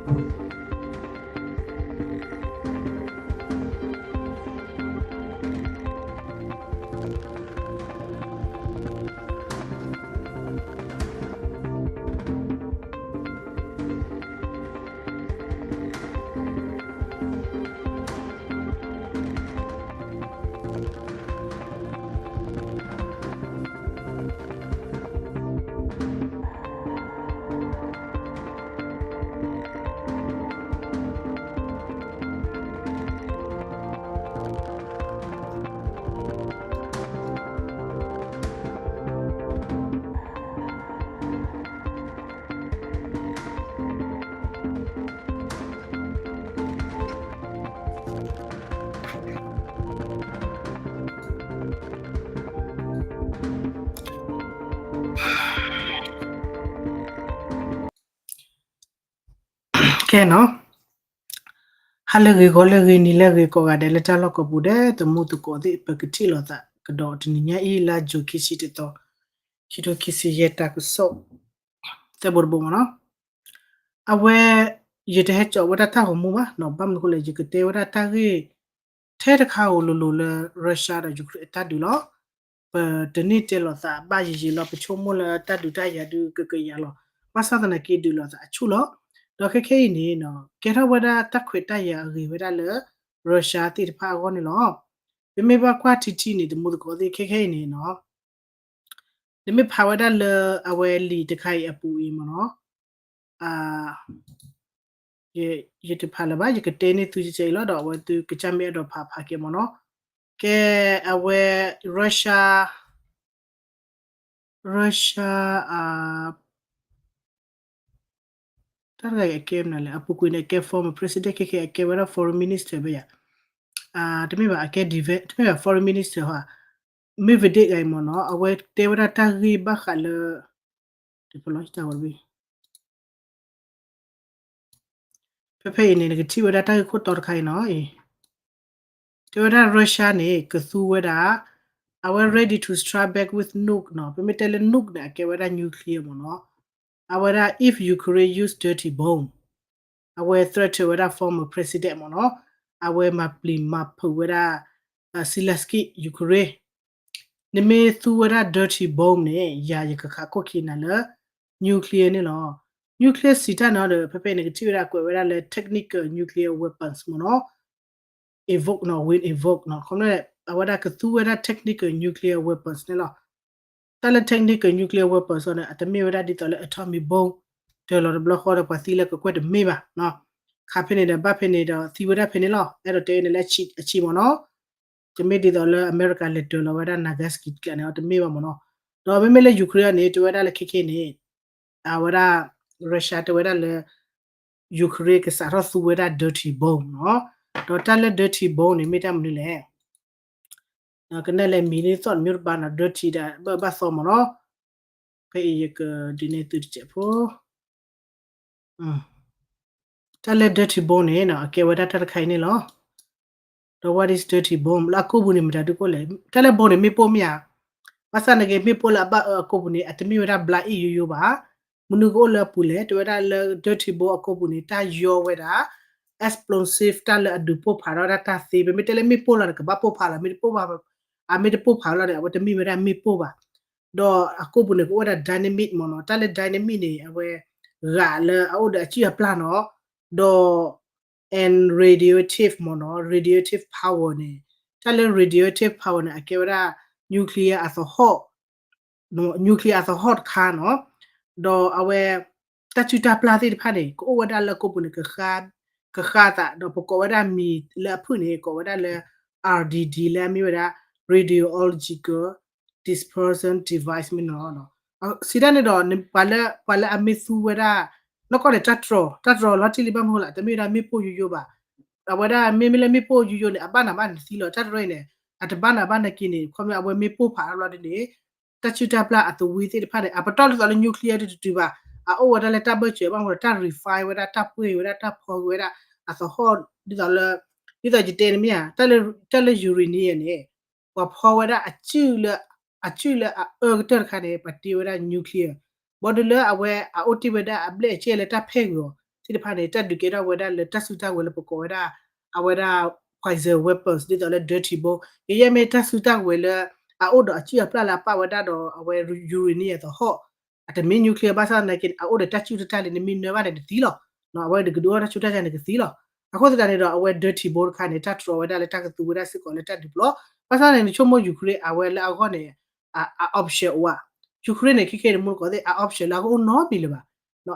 ကဲနီၤ, ဟါလၢအဂ့ၤ ဂီၤလၢအဂ့ၤ နံၤလၢအဂ့ၤ ကိးဂၤဒဲးလၢတၢ်လီၢ်ကိးပူၤဒီး သမူသကိးသ့ၣ် ပကထံၣ်လိာ်သးကဒီးတနံၤညါအံၤ လါယူၤခံဆံတသီ, ခံထိခံဆံယဲၢ် တၢ်ကစီၣ် သၢဘိတဘိမ့ၢ်နီၤ. အဝဲ ယတဟဲကၠီးဝဲဒၣ်တၢ်ဂီၤမူဘၣ်နီၤ, ဘၣ်မနုၤအဃိလဲၣ် ယကတဲဝဲဒၣ်တၢ်ဂ့ၢ် ထဲတခါဧိၤလိၤလိၤလၢ Russia ဒီး Ukraine အတၢ်ဒုးလီၤ. ပတန့ၢ်တဲလိာ်သးဘၣ်ယံာ်ယံာ်လီၤ, ပဆိကမိၣ်လၢတၢ်ဒုးတၢ်ယၤဒုးကကယၤလီၤ. ဘၣ်ဆၣ်သနာ်က့ဒုးလိာ်သးအဆူၣ်လီၤ. ဒီးခဲခဲအံၤန့ၣ်နီၤ ကဲထီၣ်ဝဲဒၣ်တၢ်ခွဲးတၢ်ယာ်အဂ့ၤဝဲဒၣ်လၢ Russia သ့ၣ်တဖၣ်အဂီၢ်န့ၣ်လီၤ. ပမ့ၢ်ဘၣ်ကွၢ်ထံထံန့ၣ် သမူသကိးသ့ၣ် ခဲခဲအံၤန့ၣ်နီၤ နမ့ၢ်ဖးဝဲဒၣ်လၢအဝဲလံာ်တခါအံၤအပူၤအံၤမ့ၢ်နီၤ, ယတဖးလၢၤဘၣ်, ယကတဲန့ၢ်သုကကဲအံၤလီၤ, ဒီးအဝဲသုကစၢ်မ့ၢ်အဲၣ်ဒိးဖးဖးက့ၤမ့ၢ်နီၤ. ကဲအဝဲ Russia, Russia တၢ်တဂၤအံၤအကဲမနုၤလဲၣ်, အပူၤကွံာ်န့ၣ် အကဲ former president ခဲခဲအကဲဝဲဒၣ် foreign minister ဘၣ်ယၤ, တမ့ၢ်ဘၣ် အကဲ defense တမ့ၢ်ဘၣ် foreign minister ဟီ, Medvedev ဂၤအံၤမ့ၢ်နီၤ အဝဲတဲဝဲဒၣ်တၢ်ဂ့ၢ်ဘၣ်ဃးလၢ တဖလီတဝဲ ဖဲဖဲအံၤန့ၣ် နကထံၣ်ဝဲဒၣ်တၢ်ဂ့ၢ်ခိၣ်တီတခါအံၤနီၤအံၤ, တဲဝဲဒၣ် Russia န့ၣ် ကသူဝဲဒၣ် အဝဲ ready to strike back with nuke နီၤ, ပမ့ၢ်တဲလၢ nuke န့ၣ် အကဲဝဲဒၣ် nuclear မ့ၢ်နီၤ. အဝဲဒၣ် if Ukraine use dirty bomb အဝဲ threaten ဝဲဒၣ် former president မ့ၢ်နီၤ, အဝဲမၤပျံၤမၤဖုးဝဲဒၣ် Zelensky Ukraine နမ့ၢ်သူဝဲဒၣ် dirty bomb န့ၣ် ယၤယကခးခိၣ်ခံနၤလၢ nuclear န့ၣ်လီၤ. nuclear စံးတၢ်န့ၣ်ဒီး ဖဲဖဲန့ၣ် ကထံၣ်ဝဲဒၣ်ကွဲးဝဲဒၣ်လၢ technical nuclear weapons မ့ၢ်နီၤ, evoke နီၤ will evoke နီၤ, ခီဖျိအဝဲဒၣ်ကသူဝဲဒၣ် technical nuclear weapons န့ၣ်လီၤ. တၢ်လၢ technical nuclear weapons န့ၣ် အတမ့ၢ်ဝဲဒၣ်ဒ်သိးလၢ atomic bomb တၢၤလီၤတဘျီဃီဒီးပှၤသံလၢကကွဲၢ်တမ့ၢ်ဘၣ်နီၤ. ခးဖဲန့ၣ်ဒီးဘၣ်ဖဲန့ၣ်ဒီးသံဝဲဒၣ်ဖဲန့ၣ်လီၤ. အဲၣ်ဒိးတဲဝဲန့ၣ်လၢအဆံးမ့ၢ်နီၤ. တမ့ၢ်ဒ်သိးလၢအမဲရကၤလဲၤတၢၤလီၤဝဲဒၣ် Nagasaki ကျးန့ၣ် အတမ့ၢ်ဘၣ်မ့ၢ်နီၤ. ဒီးမ့မ့ၢ်လၢ Ukraine န့ၣ် တဲဝဲဒၣ်လၢခဲခဲန့ၣ် အဝဲဒၣ် Russia တဲဝဲဒၣ်လၢ Ukraine ကစးထီၣ်သူဝဲဒၣ် dirty bomb နီၤ. ဒီးတၢ်လၢ dirty bomb န့ၣ် မ့ၢ်တၢ်မနုၤလဲၣ်. ကနၣ်လဲၤမံၤန့ၣ်သီၣ်တမံၤတဘၣ်နီၤ dirty ဒၣ်ဘၣ်ဘၣ်သီမ့ၢ်နီၤ. ဖဲအံၤယကဒုးနဲၣ်သုတစဲးဖိ တၢ်လၢ dirty bomb န့ၣ်နီၤ အကဲဝဲဒၣ်တၢ်တခါအံၤန့ၣ်လီၤ. ဒီး what is dirty bomb လၢအကိာ်ပူၤန့ၣ် မတၤဒုးကိးလဲၣ်. တၢ်လၢ bomb န့ၣ် မ့ၣ်ပိၢ်မ့ၢ်ဧါ. ဘၣ်ဆၣ်န့ၣ်က့ မ့ၣ်ပိၢ်လၢအဘၣ်အၢအကိာ်ပူၤန့ၣ် အတမ့ၢ်ဝဲဒၣ် black အံၤယိယိဘၣ်. မနုၤကအိၣ်လၢအပူၤလဲၣ်. တဲဝဲဒၣ်လၢ dirty bomb အကိာ်ပူၤန့ၣ် တၢ်ယီဝဲဒၣ် explosive တၢ်လၢအဒုးပိၢ်ဖးထီၣ်ဝဲဒၣ်တၢ်သ့. ပမ့ၢ်တဲလၢမ့ၣ်ပိၢ်လီၤန့ၣ် ကဘၣ်ပိၢ်ဖးလီၤ. မ့ၢ်တပိၢ်ဖး အမ့ၢ်တပိၢ်ဖးလီၤန့ၣ် အဝဲတမ့ၢ်ဝဲဒၣ်မ့ၣ်ပိၢ်ဘၣ်. ဒီးအကိာ်ပူၤန့ၣ် ကအိၣ်ဝဲဒၣ် dynamite မ့ၢ်နီၤ. တၢ်လၢ dynamite န့ၣ် အဝဲ ဂာ်လၢအအိၣ်ဒီးအစုၣ်အပျၢ်နီၤ. ဒီး and radioactive မ့ၢ်နီၤ radioactive power န့ၣ် တၢ်လၢ radioactive power န့ၣ် အကဲဝဲဒၣ် nuclear အသဟီၣ် nuclear အသဟီၣ်တခါနီၤ. ဒီးအဝဲ တၢ်စုၣ်တၢ်ပျၢ်သ့ၣ်တဖၣ်န့ၣ် ကအိၣ်ဝဲဒၣ်လၢအကိာ်ပူၤန့ၣ် ကဃါသး ဒီးပကိးဝဲဒၣ်မံၤလၢအဖုၣ်န့ၣ် ကိးဝဲဒၣ်လၢ R D D လၢအမ့ၢ်ဝဲဒၣ် radiological dispersion device မ့ၢ်နီၤ. စံးတၢ်န့ၣ်ဒီး ပှၤလၢ ပှၤလၢအမ့ၢ်သူဝဲဒၣ် နီၢ်ကီၢ်န့ၣ် တၢ်တြီၤ တၢ်တြီၤလီၤတံၢ်လံ ဘၣ်မနုၤဃိလဲၣ် တမ့ၢ်ဝဲဒၣ်မ့ၣ်ပိၢ်ယိယိဘၣ်. အဝဲဒၣ်မ့မ့ၢ်လၢမ့ၣ်ပိၢ်ယိယိန့ၣ် အဘၣ်နၤဘၣ်နသံလီၤ. တၢ်တြီၤအံၤန့ၣ် အတဘၣ်နၤဘၣ်နက့န့ၣ် ခီမ့ၢ်အဝဲမ့ၣ်ပိၢ်ဖးထီၣ်လီၤဒ်န့ၣ် တၢ်စုၣ်တၢ်ပျၢ်အသဝံသ့ၣ်တဖၣ်န့ၣ် အပတီၢ်ဒ်သိးလၢ nuclear တတုၤဘၣ်. အအိၣ်ဝဲဒၣ်လၢတၢ်ဘၢၣ်စၢၤဘၣ်မနုၤဒီး တၢ် refine ဝဲဒၣ် တၢ်ပှ့ၤဝဲဒၣ် တၢ်ဖီက့ၤဝဲဒၣ် အသဟီၣ် ဒ်သိးလၢ ဒ်သိးယတဲန့ၣ်မ့ၢ်ဧါ တၢ်လၢ uranium န့ၣ် ပှၤဖီဝဲဒၣ်အစုၣ်လၢ အစုၣ်လၢအအၢကတၢၢ်တခါန့ၣ် ပှၤတ့ဝဲဒၣ် nuclear ဘၣ်ဒီးလၢအဝဲအအိၣ်တ့ၢ်ဝဲဒၣ်အဘျဲၣ်အကဲလၢတၢ်ဖဲၣ်ဂၢၤအီၤ သ့ၣ်တဖၣ်န့ၣ် တၢ်ဒုးကဲထီၣ်ဝဲဒၣ်လၢတၢ်စုတၢ်ဝဲၤလၢပကိးဝဲဒၣ် အဝဲဒၣ် poison weapons ဒ်သိးလၢ dirty bomb ကယဲၢ်မ့ၢ်တၢ်စုတၢ်ဝဲၤလၢ အအိၣ်ဒီးအစုအပျၢ်လၢအပာ်ဝဲဒၣ်ဒီးအဝဲ uranium အသဟီၣ် အတမ့ၢ် nuclear ဘၣ်ဆၣ်သနာ်က့န့ၣ် အအိၣ်ဒီးတၢ်စုၣ်တၢ်တၢ်လံ နမ့ၢ်နၢဘၣ်န့ၣ်နသံလီၤ. အဝဲဒုးကဒုးအိၣ်တၢ်စုၣ်တၢ်တၢ်န့ၣ်ကသံလီၤ. အဃိသတးန့ၣ်ဒီး အဝဲ dirty bomb တခါန့ၣ် တၢ်တြီဝဲဒၣ်လၢတၢ်ကသူဝဲဒၣ်စ့ၢ်ကီးလၢတၢ်ဒုးပျီ. ဘၣ်ဆၣ်န့ၣ် နဆိကမိၣ် Ukraine အဝဲလၢအဂီၢ်န့ၣ် အ option အိၣ်ဧါ. Ukraine န့ၣ် ခဲခဲအံၤန့ၣ် မူတကိးသ့ၣ် အ option လၢအကအိၣ်နီတမံၤလၢၤဘၣ်.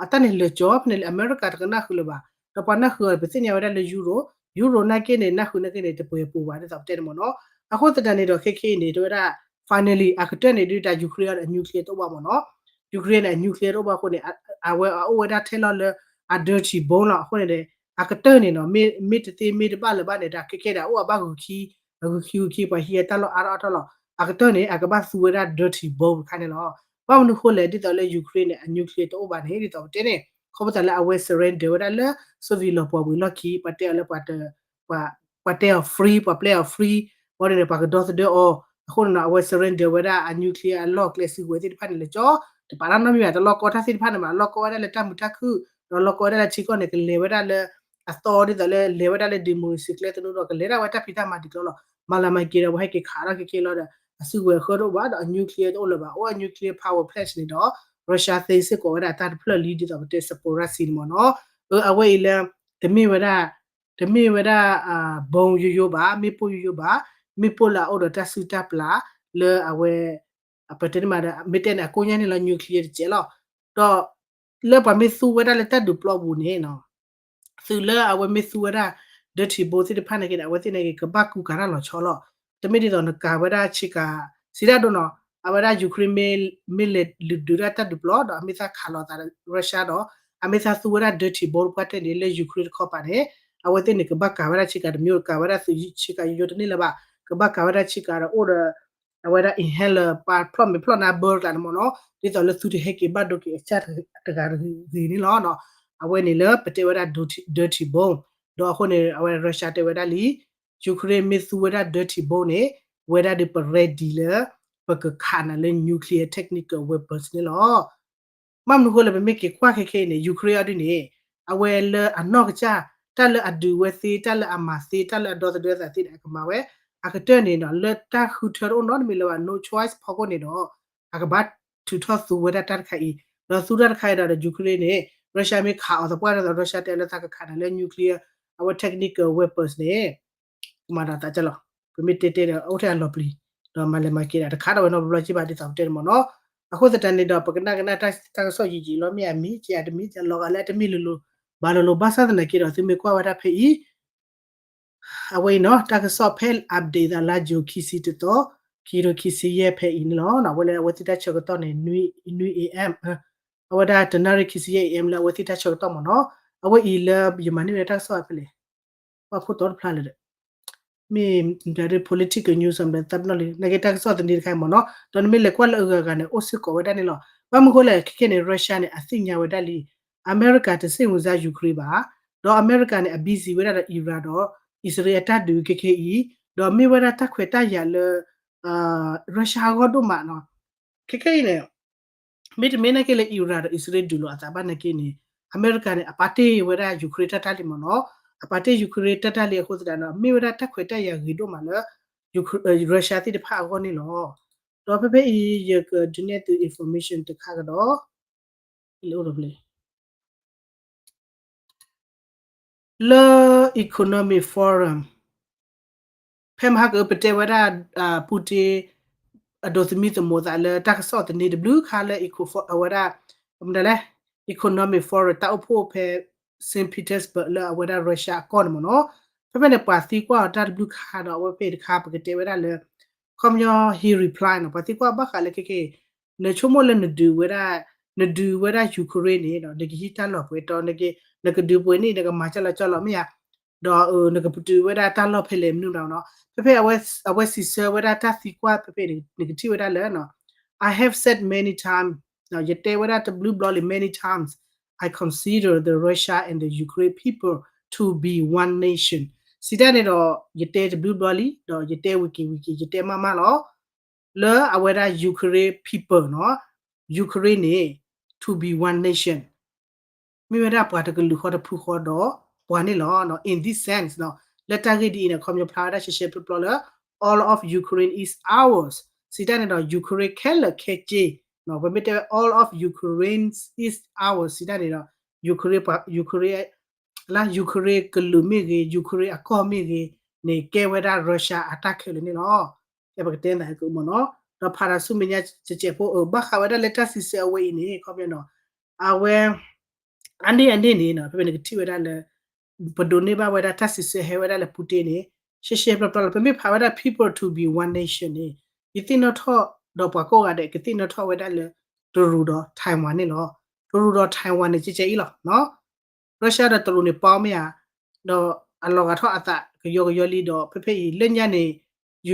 အတၢ်န့ၣ်လၢာ်ကၠီ ဖဲန့ၣ်လၢ အမဲရကၤတကနၣ်ဃုာ်လၢၤဘၣ်. ဒီးပှၤနၢ်ဃုာ်အီၤ ပသ့ၣ်ညါဝဲဒၣ်လၢ Euro, Euro နာ်က့န့ၣ် နၢ်ဃုာ်နာ်က့န့ၣ် တပှဲၤပူၤဘၣ် ဒ်သိးပတဲန့ၣ်မ့ၢ်နီၤ. အဃိသတးန့ၣ်ဒီး ခဲခဲအံၤန့ၣ် တဲဝဲဒၣ် finally အကတၢၢ်န့ၣ် ဒုးတၢ် Ukraine အ nuclear တအိၣ်ဘၣ်မ့ၢ်နီၤ. Ukraine န့ၣ် အ nuclear တအိၣ်ဘၣ်အဃိန့ၣ် အဝဲအအိၣ်ဝဲဒၣ်ထဲလီၤလၢ အ dirty bomb လီၤ. အဃိန့ၣ်ဒီး အကတၢၢ်န့ၣ်နီၤ မ့ၢ်တသ့မ့ၢ်တဘၣ်လၢၤဘၣ်န့ၣ် တၢ်ခဲခဲဒီးအိၣ်အဘၣ်ဂုာ်ခံ, အဂုာ်ခံဂုာ်ခံ ပှၤဟံးအတၢ်လီၢ်အါထီၣ်အါထီၣ်လီၤ. အကတၢၢ်န့ၣ် အကဘၣ်သူဝဲဒၣ် dirty bomb တခါန့ၣ်လီၤ. ဘၣ်မနုၤဃိလဲၣ် ဒ်သိးလၢ Ukraine န့ၣ် အ nuclear တအိၣ်ဘၣ်န့ၣ် ဒ်သိးပတဲန့ၣ် ခီဖျိလၢအဝဲ surrender ဝဲဒၣ်လၢ Soviet လီၤပှီၢ်ဝံၤလီၢ်ခံ ပှၤတဲအီၤလၢ ပှၤတဲအီၤ free ပှၤပျဲအီၤ free ဘၣ်ဒီးန့ၣ် ပှၤကဒီသဒၢအီၤ. အဃိန့ၣ်နီၤ အဝဲ surrender ဝဲဒၣ်အ nuclear အလီၢ်ကျဲစုကဝဲၤသ့ၣ်တဖၣ်န့ၣ်လၢာ်ကၠီ တပာ်လၢနီတမံၤဘၣ် တလီၢ်ကီတၢ်သ့ၣ်တဖၣ်န့ၣ်မး လီၢ်ကီဝဲဒၣ်လၢတၢ်မုာ်တၢ်ခုၣ် ဒီးလီၢ်ကီဝဲဒၣ်လၢထံကီၢ်န့ၣ် ကလဲၤဝဲဒၣ်လၢ အသီဒ်သိးလၢလဲၤဝဲဒၣ်လၢ democracy ကျဲသနူဒီး ကလဲၤဒၣ်ဝဲတၢ်ဖံးတၢ်မၤတံၤကျိၤလီၤ. မၤလၤမၤက့ၤဒီး ပှၤဟဲက့ၤခးထီၣ်ခဲခဲလီၤဒီး အစုကဝဲၤအဃၢတအိၣ်ဘၣ်ဒီး အ nuclear တအိၣ်လၢၤဘၣ် အိၣ်အ nuclear power plant န့ၣ်ဒီး Russia သ့စ့ၢ်ကီးဝဲဒၣ်တၢ်တဖျၢၣ်လံ ဒ်သိးပတဲ Zaporizhzhia န့ၣ်မ့ၢ်နီၤ. အဝဲအံၤလၢ တမ့ၢ်ဝဲဒၣ် တမ့ၢ်ဝဲဒၣ် bomb ယိယိဘၣ် မ့ၣ်ပိၢ်ယိယိဘၣ် မ့ၣ်ပိၢ်လၢအအိၣ်ဒီးတၢ်စုၣ်တၢ်ပျၢ် လၢအဝဲ ပတဲန့ၣ်မး မ့ၢ်တဲန့ၣ် အကိညါန့ၣ်လီၤ nuclear တစဲးလီၤ. ဒီး လၢပှၤမ့ၢ်သူဝဲဒၣ်လၢတၢ်ဒုးပျီပူၤန့ၣ်နီၤ သုးလၢအဝဲမ့ၢ်သူဝဲဒၣ် dirty bomb သ့ၣ်တဖၣ်န့ၣ်က့န့ၣ် အဝဲသ့ၣ်န့ၣ်က့ ကဘၣ်ကူကၤတၢ်လီၤဆီလီၤ. တမ့ၢ်ဒ်သိးနကၤဝဲဒၣ်ဆ့ကၤ စံးတၢ်ဒိနီၤ အဝဲဒၣ် Ukraine မ့ၢ် မ့ၢ်လဲၤဒုးဒုးဒၣ်တၢ်ဒုးပျီဒီး အမ့ၢ်သးခးလိာ်သး Russia ဒီး အမ့ၢ်သးသူဝဲဒၣ် dirty bomb တပှၢ်တၢၢ်န့ၣ် လၢ Ukraine တခီပၤန့ၣ် အဝဲသ့ၣ်န့ၣ် ကဘၣ်ကၤဝဲဒၣ်ဆ့ကၤတမံၤ ကၤဝဲဒၣ်သုးဆ့ကၤယိယိတန့ၢ်လၢၤဘၣ် ကဘၣ်ကၤဝဲဒၣ်ဆ့ကၤဒီးအိၣ်ဒီး အဝဲဒၣ် inhaler ပှၤဖျီၣ်မဲာ်ဖျီၣ်နါဘၢကျါန့ၣ်မ့ၢ်နီၤ ဒ်သိးလၢသုတဟဲက့ၤဘၣ်ဒိက့ၤအစၢ်တဂၤတဂ့ၤန့ၣ်လီၤ. အဝဲန့ၣ်လၢပတဲဝဲဒၣ် dirty bomb ဒီးအဃိန့ၣ် အဝဲ Russia တဲဝဲဒၣ်လံ Ukraine မ့ၢ်သူဝဲဒၣ် dirty bomb န့ၣ် ဝဲဒၣ်ဒီးပ ready လၢ ပကခးနၤလၢ nuclear technical weapons န့ၣ်လီၤ. ဘၣ်မနုၤဃိလၢပမ့ၢ်က့ၤကွၢ်ခဲခဲအံၤန့ၣ် Ukraine အီၤဒ်န့ၣ် အဝဲလၢအနီၢ်ကစၢ် တၢ်လၢအဒုးဝဲသ့ တၢ်လၢအမၤသ့ တၢ်လၢအဒီသဒၢသးသ့န့ၣ် အကမၤဝဲ အကတၢၢ်န့ၣ်ဒီး လၢတၢ်ဃုထၢတအိၣ်နီတမံၤလၢၤဘၣ် no choice ဖီခိၣ်န့ၣ်ဒီး အကဘၣ်ထုးထီၣ်သူဝဲဒၣ်တၢ်တခါအံၤ ဒီးသူတၢ်တခါအံၤဒီး Ukraine န့ၣ် Russia မ့ၢ်ခးအီၤသပှၢ်န့ၣ်ဒီး Russia တဲလၢသးကခးနၤလၢ nuclear အဝဲ technical weapons န့ၣ် ကမၤဒီးသးကလီၤ ပမ့ၢ်တဲတဲဒီး အိၣ်ထဲအလီၤပျံၤ ဒီးမၤလဲၤမၤက့ၤဒၣ်တခါဒီးဝဲနီတဘျီက့ၤဘၣ်ဒ်သိးပတဲန့ၣ်မ့ၢ်နီၤ. အဃိသတးန့ၣ်ဒီး ပကနၣ်ကနၣ်တၢ်ကစီၣ်ယံာ်ယံာ်လီၤ မ့ၢ်အမံၤက့ၤအတမံၤ လီၤဂာ်လၢအတမ့ၢ်လိၤလိၤ ဘၣ်လိၤလိၤ ဘၣ်ဆၣ်သနာ်က့ဒီး သုမ့ၢ်ကွၢ်ဝဲဒၣ်ဖဲအံၤ အဝဲအံၤနီၤ တၢ်ကစီၣ်ဖဲ update သးလါယူၤခံဆံတသီ ခံကထိခံဆံယဲၢ်ဖဲအံၤန့ၣ်လီၤ. အဝဲလၢအဝဲသ့ၣ်တၢ်ဆၢကတီၢ်န့ၣ် နွံ နွံ A M အဝဲဒၣ်တနၣ်ရံၣ်ခံဆံယဲၢ် A M လၢအဝဲသ့ၣ်တၢ်ဆၢကတီၢ်မ့ၢ်နီၤ. အဝဲအံၤလၢယမၤန့ၢ်ဝဲဒၣ်တၢ်ကစီၣ်ဖဲလဲၣ် ပှၤခိၣ်တီတဖျါလၢၤဒီး မ့ၢ်ဒ် political news သးပနီၣ်လံ နာ်က့တၢ်ကစီၣ်သန့တခါအံၤမ့ၢ်နီၤ ဒီးနမ့ၢ်လဲၤကွၢ်လၢအဂၤဂၤန့ၣ် အိၣ်စ့ၢ်ကီးဝဲဒၣ်န့ၣ်လီၤ. ဘၣ်မနုၤဃိလဲၣ် ခဲခဲန့ၣ် Russia န့ၣ် အသ့ၣ်ညါဝဲဒၣ်လံ အမဲရကၤတစိတ်ဝင်စား Ukraine ဘၣ် ဒီးအမဲရကၤန့ၣ် အ busy ဝဲဒၣ်ဒီး Iran ဒီး အံၣ်စရ့လးအတၢ်ဒုးခဲခဲအံၤ ဒီးမ့ၢ်ဝဲဒၣ်တၢ်ခွဲးတၢ်ယာ်လၢ Russia အဂီၢ်ဒိၣ်မးနီၤ ခဲခဲအံၤန့ၣ် မ့တမ့ၢ်နာ်က့လၢ Iran ဒီးအံၣ်စရ့လးဒုးလိာ်အသးဘၣ်နာ်က့န့ၣ် အမဲရကၤန့ၣ် အပာ်တ့ၢ်ဝဲဒၣ် Ukraine တၢ်တၢ်လံမ့ၢ်နီၤ အပာ်တ့ၢ် Ukraine တၢ်တၢ်လံအဃိသတးဒီး မ့ၢ်ဝဲဒၣ်တၢ်ခွဲးတၢ်ယာ်ဂ့ၤဒိၣ်မးလၢ Russia သ့ၣ်တဖၣ်အဂီၢ်န့ၣ်လီၤ. ဒီးဖဲဖဲအံၤ ယကဒုးနဲၣ်သု information တခါကဒီး လၢအိၣ်ဒီးဖဲ လၢ Economic Forum ဖဲမဟါကပတဲဝဲဒၣ် Putin အဒိးသမံသမိးသးလၢတၢ်ကစီၣ်သန့တဘျုးခါလၢ အဝဲဒၣ် Economic Forum တၢ်အိၣ်ဖှိၣ်ဖဲ Saint Petersburg လၢအဝဲဒၣ် Russia အကီၢ်န့ၣ်မ့ၢ်နီၤ ဖဲဖဲန့ၣ် ပှၤသံကွၢ်အီၤတၢ်တဘျုးခါဒီး အဝဲဖဲတခါ ပကတဲဝဲဒၣ်လၢ ခီပညီ he reply နီၤ ပှၤသံကွၢ်ဘၣ်ဃးလၢခဲခဲ နဆိကမိၣ်လၢနဒုးဝဲဒၣ် နဒုးဝဲဒၣ် Ukraine န့ၣ်ဒီး နကဟံးတၢ်လီၢ်ပှဲၤတီ နကဒုးပှဲၤန့ၣ် နကမၤကၢ်လီၤကၢ်လီၤမ့ၢ်ဧါ ဒီးနကပတုာ်ဝဲဒၣ်တၢ်လီၢ်ဖဲလဲၣ်မနုၤမတၤနီၤ ဖဲဖဲအဝဲစံးဆၢဝဲဒၣ်တၢ်သံကွၢ်ဖဲဖဲန့ၣ် နကထံၣ်ဝဲဒၣ်လၢ I have said many times ယတဲဝဲဒၣ်တဘျုးဘျီလံ many times I consider the Russia and the Ukraine people to be one nation စံးတၢ်န့ၣ်ဒီး ယတဲတဘျုးဘျီလံ ဒီးယတဲဝံၤက့ၤဝံၤက့ၤ ယတဲမးမးလီၤ လၢအဝဲဒၣ် Ukraine people နီၤ Ukraine န့ၣ် to be one nation မ့ၢ်ဝဲဒၣ်ပှၤတကလုာ်ဃီတဖုဃီဒီးပှၤန့ၣ်လီၤ. In this sense လၢတၢ်ဂ့ၢ်ဒ်အံၤန့ၣ် ခီပညီဖျါဝဲဒၣ်ရှဲရှဲပျီပျီလၢ all of Ukraine is ours စံးတၢ်န့ၣ်ဒီး Ukraine ခဲလၢာ်ခဲဆ့ ပမ့ၢ်တဲဝဲ all of Ukraine is ours စံးတၢ်န့ၣ်ဒီး Ukraine ပှၤ Ukraine လၢ Ukraine ကလုာ်မ့ၢ်ဂ့ၤ Ukraine အကီၢ်မ့ၢ်ဂ့ၤန့ၣ် ကဲဝဲဒၣ် Russia အတၢ်ခဲလၢာ်န့ၣ်လီၤ. ပကတဲနၢ်ကမ့ၢ်နီၤ ဒီးဖးဒီးဆူမဲာ်ညါကဲးဖိ ဘၣ်ဃးဝဲဒၣ်လၢတၢ်စံးဆၢအဝဲအံၤန့ၣ် ခီပညီနီၤ အဝဲ အန့ၢ်အန့ၢ်န့ၣ်နီၤ ဖဲဖဲန့ၣ်ကထံၣ်ဝဲဒၣ်လၢ ပဒိးန့ၢ်ဘၣ်ဝဲဒၣ်တၢ်စံးဆၢဟဲဝဲဒၣ်လၢ Putin န့ၣ် ရှဲရှဲပျီပျီလီၤ. ပမ့ၢ်ဖးဝဲဒၣ် people to be one nation န့ၣ် ယသ့ၣ်နီၣ်ထီၣ်ဒီးပှၤကိးဂၤဒဲး ကသ့ၣ်နီၣ်ထီၣ်ဝဲဒၣ်လၢ တရူးဒီး Taiwan န့ၣ်လီၤ. တရူးဒီး Taiwan န့ၣ် ကဲကဲအံၤလီၤ. Russia ဒီးတရူးန့ၣ် ပီမ့ၢ်ဧါ ဒီးအလီၤဂာ်ထီၣ်အသးကယီကယီလံဒီး ဖဲဖဲအံၤလၢညါန့ၣ်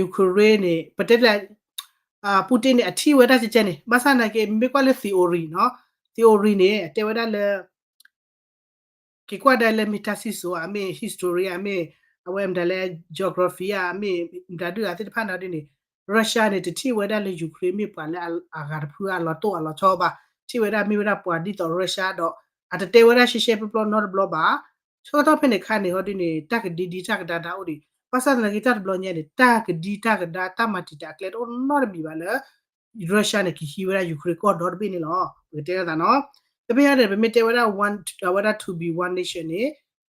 Ukraine န့ၣ် ပတဲလၢ Putin န့ၣ် အထံၣ်ဝဲဒၣ်ကဲကဲန့ၣ် ဘၣ်ဆၣ်နာ်က့ မ့ၢ်ကွၢ်လၢ theory နီၤ theory န့ၣ် အတဲဝဲဒၣ်လၢ က့ၤကွၢ်ဒၣ်လၢမ့ၢ်တၢ်စံၣ်စိၤဧါ မ့ၢ် history ဧါ မ့ၢ်အဝဲမတၤလဲၣ် geography ဧါ မ့ၢ်မတၤဒုးဧါသ့ၣ်တဖၣ်န့ၣ်ဒ်န့ၣ် Russia န့ၣ် တထံၣ်ဝဲဒၣ်လၢ Ukraine မ့ၢ်ပှၤလၢအဂၤတဖုအလီၤတိၢ်အလီၤဆီဘၣ်. ထံၣ်ဝဲဒၣ်မ့ၢ်ဝဲဒၣ်ပှၤဒ်သိး Russia ဒီး အတတဲဝဲဒၣ်ရှဲရှဲပျီပျီနီတဘျီဘၣ်. ဆၢကတီၢ်ဖဲန့ၣ်အခါန့ၣ် ဟီဒ်န့ၣ် တၢ်ကဒံဒံတၢ်ကဒါဒါအိၣ်ဒံး ဘၣ်ဆၣ်သနာ်က့တၢ်တဘျီညါန့ၣ် တၢ်ကဒံတၢ်ကဒါတၢ်မၤတံာ်တာ်အကျဲတအိၣ်နီတမံၤဘၣ်လၢ Russia န့ၣ် ကဟံးဝဲဒၣ် Ukraine ကီၢ်ဒီတဘ့ၣ်န့ၣ်လီၤ. ပကတဲဒၣ်သးနီၤ တမ့ၢ်ဟီဒ်န့ၣ် ပမ့ၢ်တဲဝဲဒၣ် one အဝဲဒၣ် to be one nation န့ၣ်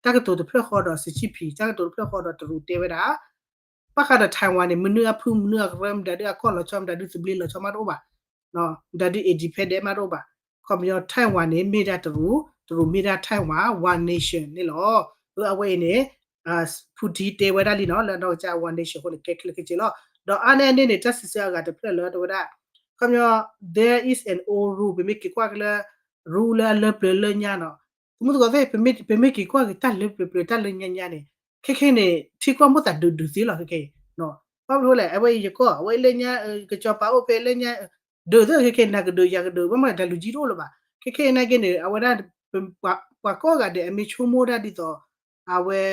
တၢ်ကတိၤတဖျၢၣ်ဃီဒီး Xi Jinping တၢ်ကတိၤတဖျၢၣ်ဃီဒီးတရူးတဲဝဲဒၣ် ဘၣ်ဃးဒီး Taiwan န့ၣ် မနုၤအဖုမနုၤအကရၢ မတၤဒုးအကီၢ်လီၤဆီ မတၤဒုးသဘျ့လီၤဆီမးတအိၣ်ဘၣ် မတၤဒုး independent မးတအိၣ်ဘၣ်. ခီပညီ Taiwan န့ၣ် မ့ၢ်ဒၣ်တရူး တရူးမ့ၢ်ဒၣ် Taiwan one nation န့ၣ်လီၤ. အဝဲအံၤန့ၣ် Putin တဲဝဲဒၣ်လံနီၤ လၢအနီၢ်ကစၢ် one nation အဃိန့ၣ် ကဲခဲလၢာ်ခဲဆ့လီၤ. ဒီးအါန့ၢ်အန့ၣ်န့ၣ် တၢ်စံးဆၢအဂၤတဖျၢၣ်လၢတဲဝဲဒၣ် ခီပညီ there is an old rule ပမ့ၢ်က့ၤကွၢ်က့ၤလၢ rule လၢအလၢပျၢၤလၢညါနီၤ သမူသကိးသ့ၣ် ပမ့ၢ်က့ၤကွၢ်က့ၤတၢ်လၢပျၢၤပျၢၤတၢ်လၢညါညါန့ၣ် ခဲခဲန့ၣ် ထံကွၢ်မိၣ်သးဒုးဒုးသ့လီၤခဲခဲအံၤ ဘၣ်မနုၤလဲၣ် အဝဲအံၤယကီၢ် အဝဲလၢညါ ကစီၤပၤအိၣ်ဖဲလၢညါ ဒုးသ့ခဲခဲ နၤကဒုးယၤကဒုး ဘၣ်မနုၤတၢ်လူၤကံတအိၣ်လၢၤဘၣ် ခဲခဲအံၤနာ်က့န့ၣ် အဝဲဒၣ် ပှၤကိးဂၤဒဲးအမ့ၢ်ဆိကမိၣ်ဒၣ်ဒ်သိး အဝဲ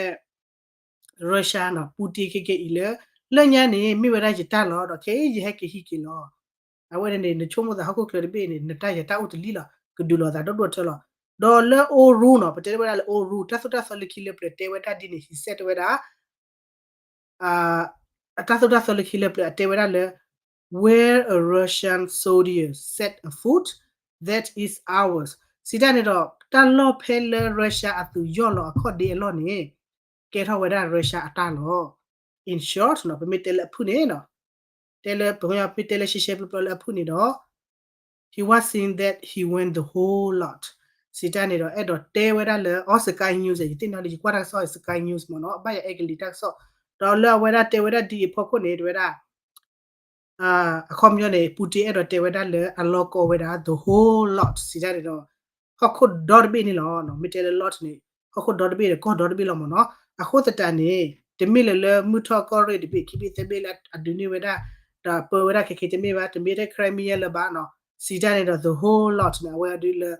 Russia နီၤ Putin ခဲခဲအံၤလၢ လၢညါန့ၣ် မ့ၢ်ဝဲဒၣ်ယတၢ်လီၤ ဒီးခဲအံၤယဟဲက့ၤဟံးက့ၤလီၤ အဝဲန့ၣ်န့ၣ် နဆိကမိၣ်သးဟီၣ်ခိၣ်ချၢတဘ့ၣ်န့ၣ် နတၢ်ယတၢ်အိၣ်တလံလီၤ ကဒုးလိာ်သးဒိၣ်ဒိၣ်ထၢလီၤ ဒီးလၢ old rule နီၤ ပတဲဝဲဒၣ်လၢ old rule တၢ်သိၣ်တၢ်သီလၢခံလၢပျၢၤတဲဝဲဒၣ်ဒ်န့ၣ် ဟံးစဲးတဲဝဲဒၣ် အတၢ်သိၣ်တၢ်သီလၢခံလၢပျၢၤအတဲဝဲဒၣ်လၢ where a Russian soldier set a foot, that is ours စံးတၢ်န့ၣ်ဒီး တၢ်လီၢ်ဖဲလၢ Russia အသုးယီၢ်လီၤအခီၣ်ဒ့အလီၢ်န့ၣ် ကဲထီၣ်ဝဲဒၣ် Russia အတၢ်လီၤ in short နီၤ ပမ့ၢ်တဲလၢအဖုၣ်န့ၣ်နီၤ တဲလၢ ပမ့ၢ်တဲလၢရှဲရှဲပျီပျီလၢအဖုၣ်န့ၣ်ဒီး he was saying that he went the whole lot စံးတၢ်န့ၣ်ဒီး အဲၣ်ဒိးတဲဝဲဒၣ်လၢ အီ Sky News ယသ့ၣ်နီၣ်လၢယကွၢ်တၢ်ကစီၣ် Sky News မ့ၢ်နီၤ ဘၣ်ယၤအဲကလံးတၢ်ကစီၣ် ဒီးလၢအဝဲဒၣ်တဲဝဲဒၣ်ဒ်အံၤအဖီခိၣ်န့ၣ် တဲဝဲဒၣ် အခီပညီန့ၣ် Putin အဲၣ်ဒိးတဲဝဲဒၣ်လၢအလီၢ်ကီဝဲဒၣ် the whole lot စံးတၢ်န့ၣ်ဒီး ဟီၣ်ခိၣ်ဒီတဘ့ၣ်န့ၣ်လီၤ. မ့ၢ်တဲလၢ lot န့ၣ် ဟီၣ်ခိၣ်ဒီတဘ့ၣ်ဒီးကီၢ်ဒီတဘ့ၣ်လီၤမ့ၢ်နီၤ. အဃိသတးန့ၣ် တမ့ၢ်လၢၤလၢမုၢ်ထီၣ်ကီၢ်ရ့ၣ်တဘ့ၣ်ခံဘ့ၣ်သၢဘ့ၣ်လၢအဒုးန့ၢ်ဝဲဒၣ် ဒီးပၢဝဲဒၣ်ခဲခဲတမ့ၢ်ဘၣ်, တမ့ၢ်ထဲ Crimea လၢၤဘၣ်နီၤ. စံးတၢ်န့ၣ်ဒီး the whole lot န့ၣ် အဝဲဒုးလၢ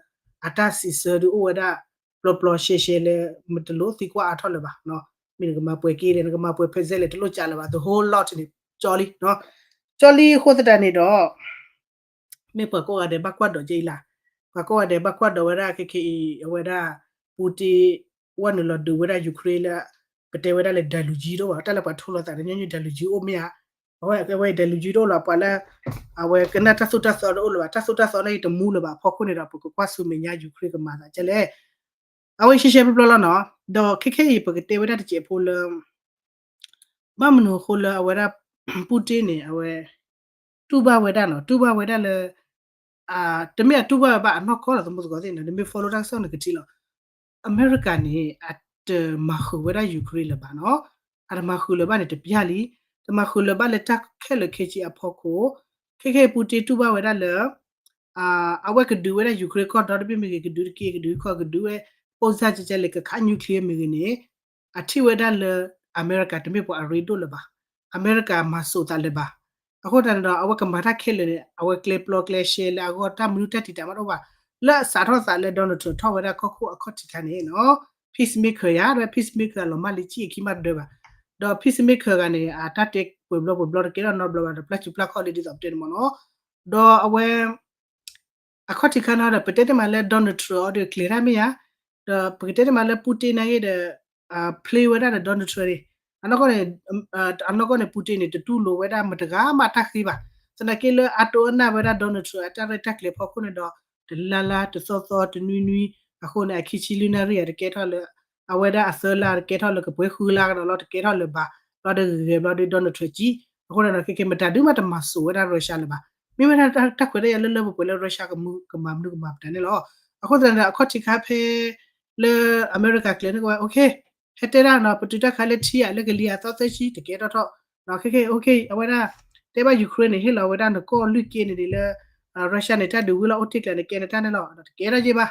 အတၢ်စံးဆၢဒုးအိၣ်ဝဲဒၣ် ပျီပျီရှဲရှဲလၢ မတလိၣ်သံကွၢ်အါထီၣ်လၢၤဘၣ်. မ့ၢ်နကမၤပှဲၤက့ၤလဲၣ် နကမၤပှဲၤ present လဲၣ် တလိၣ်ကးလၢၤဘၣ် the whole lot န့ၣ် ကၠီလံ. ကၠီလံအဃိသတးန့ၣ်ဒီး မ့ၢ်ပှၤကိးဂၤဒဲးဘၣ်ကွၢ်ဒိးကဲအံၤလၢ်, ပှၤကိးဂၤဒဲးဘၣ်ကွၢ်ဒိးဝဲဒၣ်ခဲခဲအံၤ အဝဲဒၣ် Putin ဝဲနုာ်လီၤဒုးဝဲဒၣ် Ukraine လၢ ပတဲဝဲဒၣ်လၢ deluge တအိၣ်ဘၣ်, တၢ်လၢပှၤထိလိာ်သးတညီညီ deluge အိၣ်မ့ၢ်ဧါ. အဝဲအဝဲ deluge တအိၣ်လၢၤ ပှၤလၢ အဝဲကနၣ်တၢ်သိၣ်တၢ်သီတအိၣ်လၢၤဘၣ်, တၢ်သိၣ်တၢ်သီန့ၣ်တမူလၢၤဘၣ်အဖီခိၣ်န့ၣ်ဒီး ပကကွၢ်ဆူမဲာ်ညါ Ukraine ကမၤသးဒ်လဲၣ်. အဝဲရှဲရှဲပျီပျီလီၤနီၤ. ဒီးခဲခဲအံၤ ပကတဲဝဲဒၣ်တစဲးဖိလၢ ဘၣ်မနုၤအဃိလၢအဝဲဒၣ် Putin န့ၣ် အဝဲ တူၢ်ဘၣ်ဝဲဒၣ်နီၤ, တူၢ်ဘၣ်ဝဲဒၣ်လၢ တမ့ၢ်အတူၢ်ဘၣ်ဝဲဘၣ် အနီၢ်ကီၢ်လီၤ သမူသကိးသ့ၣ်နီၤ, နမ့ၢ် follow တၢ်ကစီၣ်နကထံၣ်လီၤ. အမဲရကၤန့ၣ် အတမၤဃုာ်ဝဲဒၣ် Ukraine လၢၤဘၣ်နီၤ, အတမၤဃုာ်လၢၤဘၣ်န့ၣ်တပျၢ်လံ, တမၤဃုာ်လၢၤဘၣ်လၢတၢ်ခဲလၢာ်ခဲဆ့အဖီခိၣ်, ခဲခဲအံၤ Putin တူၢ်ဘၣ်ဝဲဒၣ်လၢ အဝဲကဒုးဝဲဒၣ် Ukraine ကီၢ်ဒီတဘ့ၣ်မ့ၢ်ဂ့ၤ, ကဒုးတက့ၢ် ကဒုးခီၣ် ကဒုးဝဲ ပိၢ်စၢ်ကဲကဲလဲၣ် ကခး nuclear မ့ၢ်ဂ့ၤန့ၣ် အထံၣ်ဝဲဒၣ်လၢ အမဲရကၤတမ့ၢ်ပှၤအရ့ဒိၣ်လၢၤဘၣ်, အမဲရကၤမၤစိာ်သးလၢၤဘၣ်. အဃိသတးန့ၣ်ဒီး အဝဲကမၤတၢ်ခဲလၢာ်န့ၣ် အဝဲကျဲပျီကျဲရှဲလၢအဂီၢ် တၢ်မနုၤတၢ်တံာ်တာ်မးတအိၣ်ဘၣ်. လၢအစးထီၣ်သးလၢ Donald Trump ထီၣ်ဝဲဒၣ်ကီၢ်ခိၣ်အခီၣ်ထံးခါန့ၣ်နီၤ peacemaker ယါ ဒီး peacemaker အလီၤမၢ်လံ ကံၣ်အခံမးတဒၢဘၣ်. ဒီး peacemaker ဂၤန့ၣ် အတၢ်တဲပှဲၤဘျီပှဲၤဘျီတကဲထီၣ်နီတဘျီဘၣ် ဒီးပျၢ်စုပျၢ်ခီၣ်လံဒ်သိးပတဲန့ၣ်မ့ၢ်နီၤ. ဒီးအဝဲ အခီၣ်ထံးခါန့ၣ်ဒီး ပတဲတ့ၢ်မးလၢ Donald Trump အီၤဒီးကျဲၤတၢ်မ့ၢ်ယါ, ဒီးပကတဲန့ၣ်မးလၢ Putin နာ်က့ဒီး play ဝဲဒၣ်ဒီး Donald Trump န့ၣ် အနီၢ်ကီၢ်န့ၣ် အနီၢ်ကီၢ်န့ၣ် Putin န့ၣ် တတူၢ်လိာ်ဝဲဒၣ်မတဂၤမးတၢ်ဃ့ဘၣ်. သနာ်က့လၢအတိၢ်အနၢ်ဝဲဒၣ် Donald Trump အတၢ်ရဲၣ်တၢ်ကျဲၤဖီခိၣ်န့ၣ်ဒီး တလါလါ တသီသီ တနွံနွံ အဃိန့ၣ် အခံဆံလွံၢ်နၣ်ရံၣ် အတကဲထီၣ်လၢ အဝဲဒၣ်အသၢလါ တကဲထီၣ်လၢကပှဲၤဃုလါကဒီးလီၤ တကဲထီၣ်လၢၤဘၣ် ဘျီဒီးဂ့ၤဂ့ၤဘျီဒီး Donald Trump ကံ အဃိန့ၣ်ဒီး ခဲကဲမတၤဒုးမးတမၤစိးဝဲဒၣ် Russia လၢၤဘၣ်. မ့ၢ်ဝဲဒၣ်တၢ်ခွဲးတၢ်ယာ်လၢလၢပှဲၤပှဲၤလၢ Russia ကမၤမနုၤကမၤပတၢ်န့ၣ်လီၤ. အဃိသတးန့ၣ်ဒီး အခီၣ်ထံးခါဖဲ လၢအမဲရကၤကျဲၤန့ၣ်ကဝဲ OK ဟဲတဲဒၣ်နီၤ ပတုာ်တၢ်ခါလၢထံဧါ လၢကလံၤဧါ သီသၢဆံ တကဲထီၣ်ထီၣ် ခဲကဲ OK အဝဲဒၣ် တဲဘၣ် Ukraine န့ၣ် ဟ့ၣ်လီၤဝဲဒၣ်နကီၢ်လွံၢ်က့န့ၣ်ဒ်လၢ Russia န့ၣ် တၢ်ဒုးဝံၤလီၤ အိၣ်တ့ၢ်ကျဲၤန့ၣ် ကဲနတၢ်န့ၣ်လီၤ ဒီးတကဲထီၣ်ယ့ၢ်ဘၣ်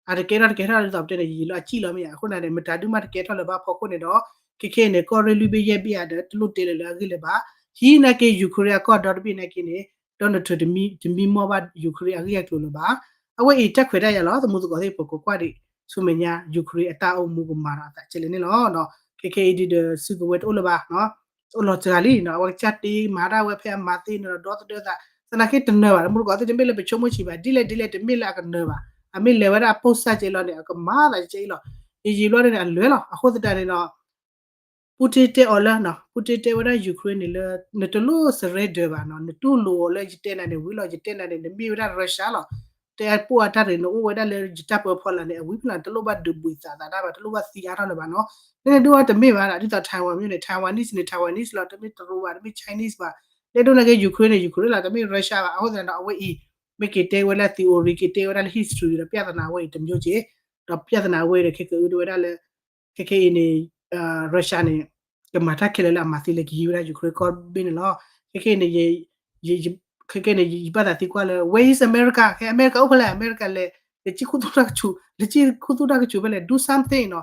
အတကဲထီၣ်တကဲထီၣ်ဒ်သိးပတဲန့ၣ် ယယံာ်လီၤအစံၣ်လီၤမ့ၢ်ဧါ အဃိန့ၣ်န့ၣ် မတၤဒုးမးတကဲထီၣ်လၢၤဘၣ်ဖီခိၣ်န့ၣ်ဒီး ခဲကဲန့ၣ် ကီၢ်ရ့ၣ်လွံၢ်ဘ့ၣ်ယဲၢ်ဘ့ၣ်ဧါဒီး တလိၣ်တဲလၢၤလၢအဂ့ၢ်လၢၤဘၣ်. ဟံးနာ်က့ Ukraine အကီၢ်ဒီတဘ့ၣ်နာ်က့န့ၣ် Donald Trump တမံမီၢ်ဘၣ် Ukraine အဂ့ၢ်အကျိၤလၢၤဘၣ်. အဝဲအံၤတၢ်ခွဲးတၢ်ယာ်လီၤ သမူသကိးသ့ၣ် ပကကွၢ်ဒံး ဆူမဲာ်ညါ Ukraine အတၢ်အိၣ်မူကမၤဒီးအသးကဲလဲၣ်န့ၣ်လီၤ. ခဲကဲအံၤဒ်ဒီး စုကဝဲၤတအိၣ်လၢၤဘၣ် အိၣ်လီၤစှၤလံနီၤ အဝဲကစၢ်တ့မၤဒၣ်ဝဲဖဲအမၤသ့န့ၣ်ဒီး ဒီသဒၢသး သနာ်က့တနၢၤဘၣ် သမူသကိးသ့ၣ် တမ့ၢ်လၢပဆိကမိၣ်ဆံးဘၣ် ဒ်လဲၣ်ဒ်လဲၣ် တမ့ၢ်လၢအကနၢၤဘၣ် အမ့ၢ်လဲၤဝဲဒၣ်အပိၢ်စၢ်ကဲလီၤန့ၣ် အကမၤသးကဲအံၤလီၤ. ယယံာ်ဘျီန့ၣ်န့ၣ် အလွဲၢ်လီၤ အဃိသတးန့ၣ်ဒီး Putin တဲအီၤလၢ Putin တဲဝဲဒၣ် Ukraine န့ၣ်လၢ နတလိၣ် surrender ဘၣ်နီၤ နတူၢ်လိာ်အီၤလၢယတဲနၤန့ၣ် ဝံၤလီၤ ယတဲနၤန့ၣ် နမ့ၢ်ဝဲဒၣ် Russia လီၤ တဲပိၢ်အတၢ်တဂ့ၤ နအိၣ်ဝဲဒၣ်လၢယတၢ်ပၢဖီလာ်န့ၣ် အဝံၤဖဲလီၤ တလိၣ်ဘၣ်ဒုးဘှံးသးသးတၢ်ဘၣ် တလိၣ်ဘၣ်သံအါထီၣ်လၢၤဘၣ်နီၤ လၢန့ၣ်ဒ်ဝဲတမ့ၢ်ဘၣ် ဒ်သိး Taiwan မ့ၢ်န့ၣ် Taiwanese န့ၣ် Taiwanese လီၤ တမ့ၢ်တရူးဘၣ် တမ့ၢ် Chinese ဘၣ် လၢဒိၣ်နာ်က့ Ukraine န့ၣ် Ukraine လီၤ တမ့ၢ် Russia ဘၣ် အဃိသတးဒီး အဝဲအံၤ မ့ၢ်က့ၤတဲဝဲလၢ theory က့ၤတဲဝဲဒၣ်လၢ history ဒီး ပြဿနာ အဝဲအံၤတမျိုးက့ၤ ဒီး ပြဿနာ အဝဲအံၤဒီး ခဲကအုဒိးဝဲဒၣ်လၢ ခဲကဲအံၤန့ၣ် Russia န့ၣ် ကမၤတၢ်ခဲလၢာ်လၢအမၤသ့လၢကဟံးဝဲဒၣ် Ukraine ကီၢ်ဘ့ၣ်န့ၣ်လီၤ. ခဲကဲအံၤန့ၣ် ခဲကဲန့ၣ် ယဘၣ်သးသံကွၢ်လၢ where is America ခဲ America အိၣ်ဖဲလဲၣ် America လဲၤ လၢကံၢ်ခူသူၣ်တၢ်ကဆူး လၢကံၢ်ခူသူၣ်တၢ်ကဆူးဖဲလဲၣ် do something နီၤ